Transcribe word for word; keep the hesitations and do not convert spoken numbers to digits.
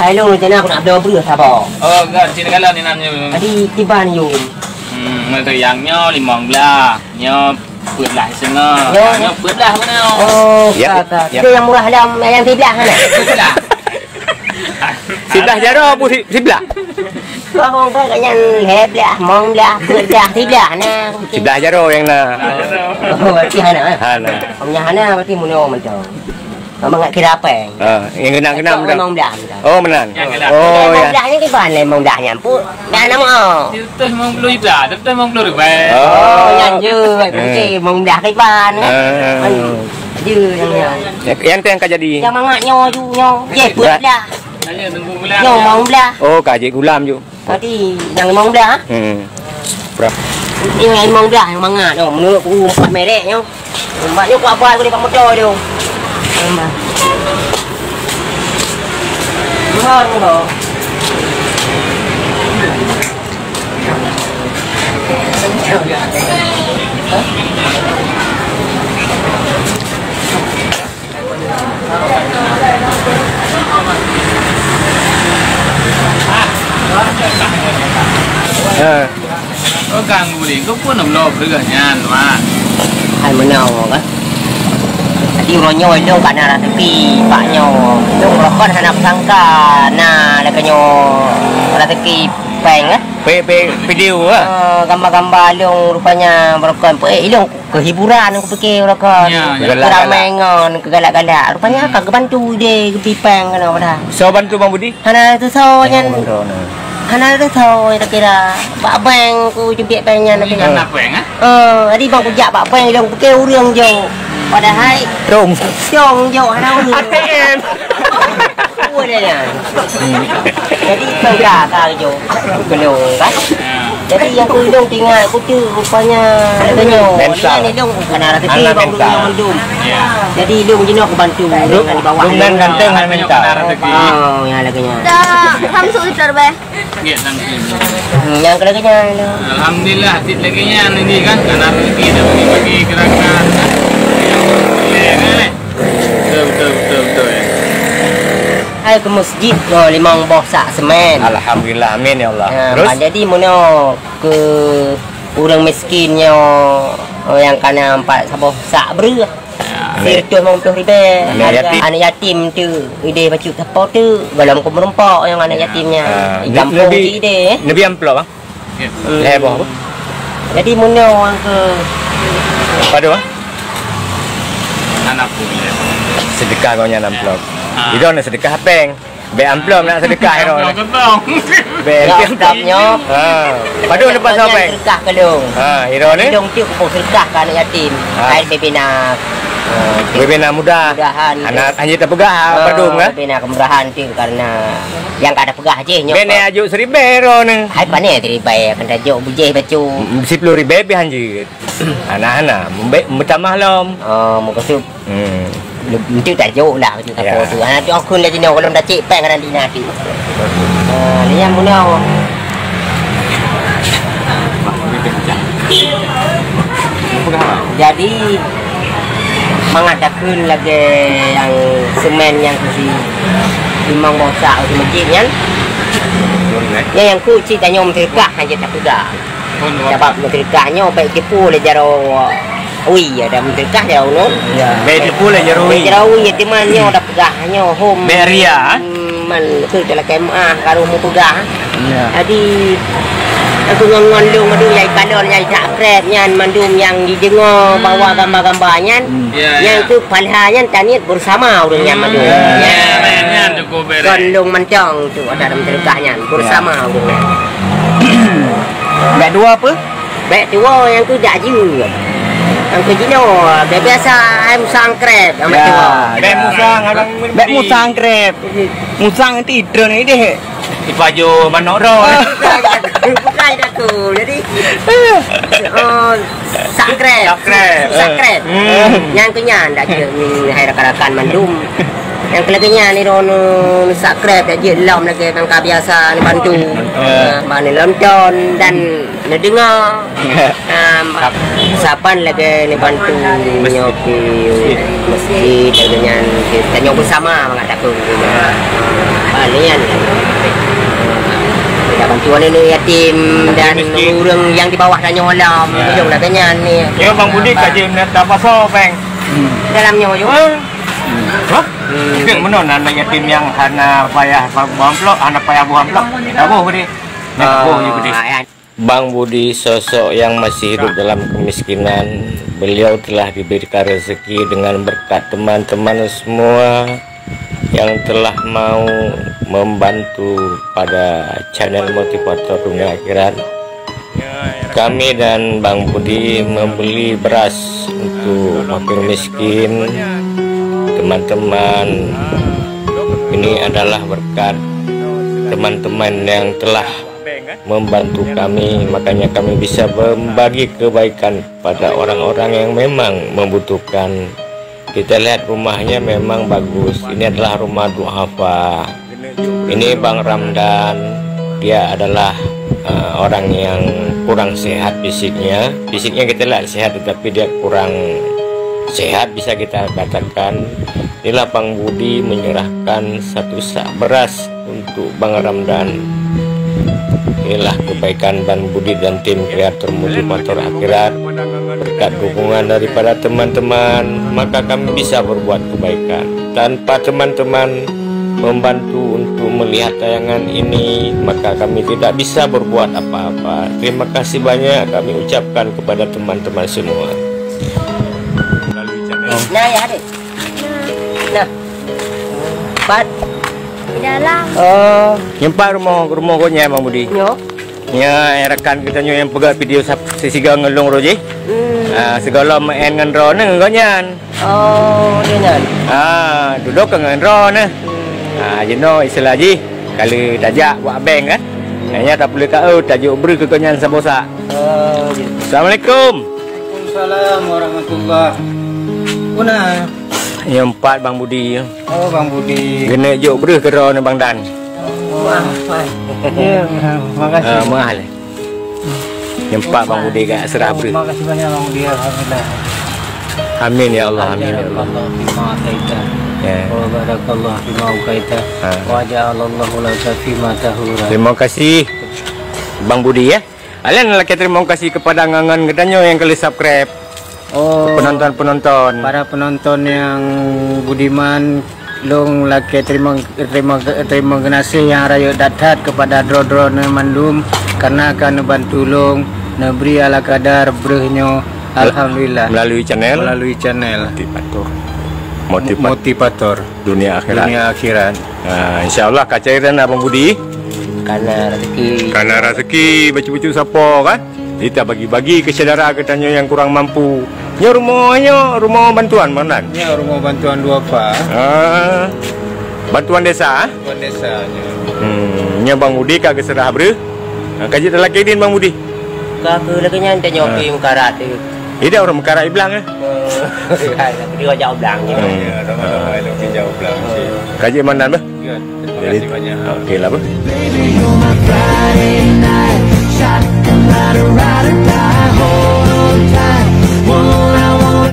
Hai lôn, rencana aku nak bloe breuh saboh. Oh, enggak, di sini kalau ni namanya. Tadi tiban yum. Hmm, ngerti yang nyo limong belah, nyo peuet belah setengah. Nyo. Nyo peuet belah mana? Oh, yap, ka, ka. Yap. Itu yang murah dalam yang tibelah mana? Tibelah. Siblah jaroe bu si-, siblah. Kau orang kan yang heblah, mong belah, peuet belah, tibelah nah. Siblah jaroe yang na. Oh, berarti hana, eh? Hana. Punya hana berarti muno macam. Mangat kira apa, eh? Ha, yang genang-genang. Memang belah. Oh, meunan. Oh, ya. Mong belah ni di mana mong belah ni, Pu? Dah nama. Seratus lima puluh juta, seratus lima puluh ribu. Oh, yang je, okey, mong belah di mana, eh? Anu, je yang, yang. Yang tu yang ka jadi. Yang mangat nyo ju nyo. Ye, peuet belah. Nyo mong belah. Oh, ka jeuet gulam ju. Tadi nyang limong belas, ha? Hmm. Berapa? Ini nyang limong belas nyang mangat tu. Menurut ku empat merek nyo. Empat nyo kuat buat boleh pakai motor tu. Tambah. Mahal tu. Ha. Oh, ganggu lé. Kau pun belum bergah nyan, Mak. Hai menau kan. Jadi uroe nyoe lôn ka na raseuki pak nyoe. Lôn rokon hana kusangka na lagèe nyoe raseuki pèng kan. Pe, pe, video ah. Ah, gambar-gambar lôn rupanya berokon. Pe, eh, lôn Keuhiburan aku pikir uroe kon. Ya, ya. Keuramai ngon keugalak-galak. Rupanya ka geubantu ide geupipang keunoe padahai. Soe bantu Bang Budi? Hana teusoe nyan. Hana teusoe nyan kira. Bak bank ku jeubiet bank nyan tapi. Hana bank, eh? Eh, jadi bang kujak bak bank lôn pikir ureueng jok. Padahai Dong. Dong jok hana ureueng. A T M. Dua dia nyan. Jadi, peugah ka jok. Belum, kan? Jadi, nyang keu idong tinggai kutu rupanya lagèe nyoe. Mental. Nyan idong bukan arah tepi, anak bang, mental. Dulu mandum. Ya. Jadi, idong jinoe kubantu. Dong, dengan di bawah dong nan idong. Ganteng, hai mental. Oh, ya, lagèe nyan. Dah, Samsung itu, Bang. Ya, Samsung. Hmm, nyang keu lagèe nyan. Alhamdulillah, atit lagèe nyan ini kan. Karena rezeki dah bagi-bagi gerakan. Ya, boleh, kan? Betul, betul, betul, betul, ya. Hai ke masjid nyoe limong boh sak semen. Alhamdulillah, amin ya Allah. Ha, terus? Bah, jadi meunoe keu ureueng miskin nyoe, oh, nyang kana empat saboh sak breueh. Ya. Sireutoh limong ploh ribèe. Aneuk yatim. Aneuk yatim tu, ideh bacut sapo tu, golom ku meurumpok nyang aneuk yatim nyan. Ha. Di kampung Nabi, cit ideh, eh. Nabi amplop, ah? Ya. Hmm. Lhèe boh apa? Jadi, meunoe ureueng keu padum, ah? Anak pun, ya. Sedekah kau nyan amplop. Ah. Idong na sedekah pèng. Bèk amplop nak sedekah, Iro. Amplop kosong. Bèk. Ya, amplop nyoe. Ha. Padum lepas nyoe pèng? Sedekah keu lôn. Ha, Iro ni? Lôn tu ku sedekah keu aneuk yatim. Ha. Hai bebena. Ha, bebena mudah. Mudahan. Anak hanya terpeugah, ha, padum, kan? Bebena kemurahan tu karena nyang ka ada peugah jih nyoe. Bèk ni ajuk seribèe ro ni. Hai pane seribèe, kan tajok bujéh bacut. Siploh ribèe pih hanjeuet. Hana, hana. Meutamah lom. Oh, meukeusut. Hmm. Enteuk tajok lah, bacut sapo tu. Ya. Hana tu akun dah jinoe, kalau tacek pèng hana dina tu. Ah, ni nyang guna. Jadi, mangat takheun lagèe nyang semen nyang keusi limong boh sak u masjid nyan. Nyan nyang ku cit tanyoe meusedekah hana jeuet tapeugah. Sabab meusedekah nyoe bèk teupeu lé jaroe wie, ada meusedekah jaroe nyoe. Ya. Bèk teupeu lé jaroe wie. Jaroe wie, teuma nyoe tapeugah nyoe hom. Bèk ria, eh? Man, beutôi, dalam kemah, ka roh meupeugah. Ya. Jadi, aku ngon-ngon lôn, aduh, nyai kalon, nyai subscribe nyan, mandum nyang jideungoe bahwa gambar-gambar nyan, hmm, ya, nyan ya, tu pahala nyan taniet bersama ureueng nyan mandum. Hmm. Ya. Ya, nyan cukup beres. Kon lôn mantong tu, ada dalam sedekah nyan, bersama ureueng nyan. Bèk dua apa? Bèk tuwo nyang keu dak jeuet. Nyang keu jinoe, bèk biasa hai musang krèp, nyang bèk tuwo. Bèk musang, bèk musang krèp. Musang nanti drone ni deh. Ipajo manok ro. Bukan dak tu. Jadi, oh, sak krèp. Sak krèp. Sak krèp. Hmm. Nyang keu nyan dak jeuet ni hai rakan-rakan mandum. Nyang keu lagèe nyan ni droeneuh subscribe dak jeuet lom lagèe nyang ka biasa neubantu. Eh. Ha, ban neulonton dan neudeungoe. Ha, saban lagèe neubantu nyoe keu masjid lagèe nyan, tanyoe beusama mangat takheun. Ha, ni nyan. Wan ini yatim dan ureueng nyang di bawah tanyoe lom. Ya. Ujong lah kenyan ni. Yo, Bang Budi ka jeuet na tapasoe, Bang. Dalam nyoe ujong. Hah? Mungkin meunan anak yatim nyang hana payah buah amplop, hana payah buah amplop. Taboh Budi. Nah, taboh je Budi. Bang Budi, sosok yang masih hidup dalam kemiskinan, beliau telah diberikan rezeki dengan berkat teman-teman semua yang telah mau membantu pada channel Motivator Dunia Akhirat. Kami dan Bang Budi membeli beras untuk fakir miskin, teman-teman. Ini adalah berkat teman-teman yang telah membantu kami, makanya kami bisa membagi kebaikan pada orang-orang yang memang membutuhkan. Kita lihat rumahnya memang bagus. Ini adalah rumah duafa. Ini Bang Ramdan, dia adalah, eh, orang yang kurang sehat fisiknya. Fisiknya kita lihat sehat, tetapi dia kurang sehat, bisa kita katakan. Inilah Bang Budi menyerahkan satu sak beras untuk Bang Ramdan. Inilah kebaikan Bang Budi dan tim kreator Motivator Akhirat. Berkat dukungan daripada teman-teman, maka kami bisa berbuat kebaikan. Tanpa teman-teman membantu untuk melihat tayangan ini, maka kami tidak bisa berbuat apa-apa. Terima kasih banyak kami ucapkan kepada teman-teman semua. Nah, ya, adik. Nah. Pat. Di dalam. Oh. Nyoe pat rumoh, rumoh gobnyan, Bang Budi. Nyoe. Nyan, rakan geutanyoe nyang peugah video sap-, sisigoe ngon lôn roh jih. Hmm. Ah, sigohlom meu'en ngon droeneuh gobnyan. Oh, dia nyan. Ah, dudoe ka ngon droeneuh. Hmm. Ah, jinoe istilah jih, ka lheueh tajak bak bank kan. Nyan, nyan tapeuleueh ka, oh, tajok breuh keu gobnyan saboh sak. Oh, gitu. Assalamualaikum. Waalaikumsalam warahmatullah. Puna? Nyoe pat Bang Budi. Oh, Bang Budi. Keuneuk jok breuh keu droeneuh Bang Dan. Wah, wah. Ya, makasih. Ah, meu'ah lé. Nyoe pat Bang Budi ka seurah breuh. Makasih banyak Bang Budi, alhamdulillah. Amin ya Allah, amin ya Allah. Barakallahu fima ataita. Ya. Wa barakallahu fima abqaita. Ha. Wa ja'alallahu laka fima tahura. Terima kasih Bang Budi ya. Alèh lakèe terima kasih kepada ngon-ngon geutanyoe nyang ka lheueh subscribe. Oh. Penonton-penonton. Para penonton yang budiman, lôn lakèe terima, terima, terima geunaséh nyang rayeuk that-that kepada droe-droeneuh mandum karena ka neubantu lôn, neubri ala kadar breuh nyoe. Alhamdulillah. Melalui channel? Melalui channel. Motivator. Motivator. Motivator. Dunia akhirat. Dunia akhirat. Ha, insya Allah ka cairan Abang Budi. Kana rezeki. Kana rezeki, bacut-bacut sapo kan? Jadi tabagi-bagi keu syedara geutanyoe nyang kurang mampu. Nyoe rumoh, nyoe rumoh bantuan, Bang Dan? Nyoe rumoh bantuan duafa. Ah. Bantuan desa, ah? Bantuan desa, nyoe. Hmm, nyoe Bang Budi ka geuseurah breuh. Ah, ka jeuet talakèe idin Bang Budi? Ka keu lagèe nyan, tanyoe pi meukarat tu. Tidak, ureueng meukarat i blang, eh? Oh, ya, tapi dia jak blang je. Hmm. Ya, sama-sama elok pi jak blang, cik. Ka jeuet Bang Dan, beh? Ya, terima kasih banyak. Okey lah, beh. Baby, you're my Friday night. Shot and ride, ride or die, hold on tight. Won't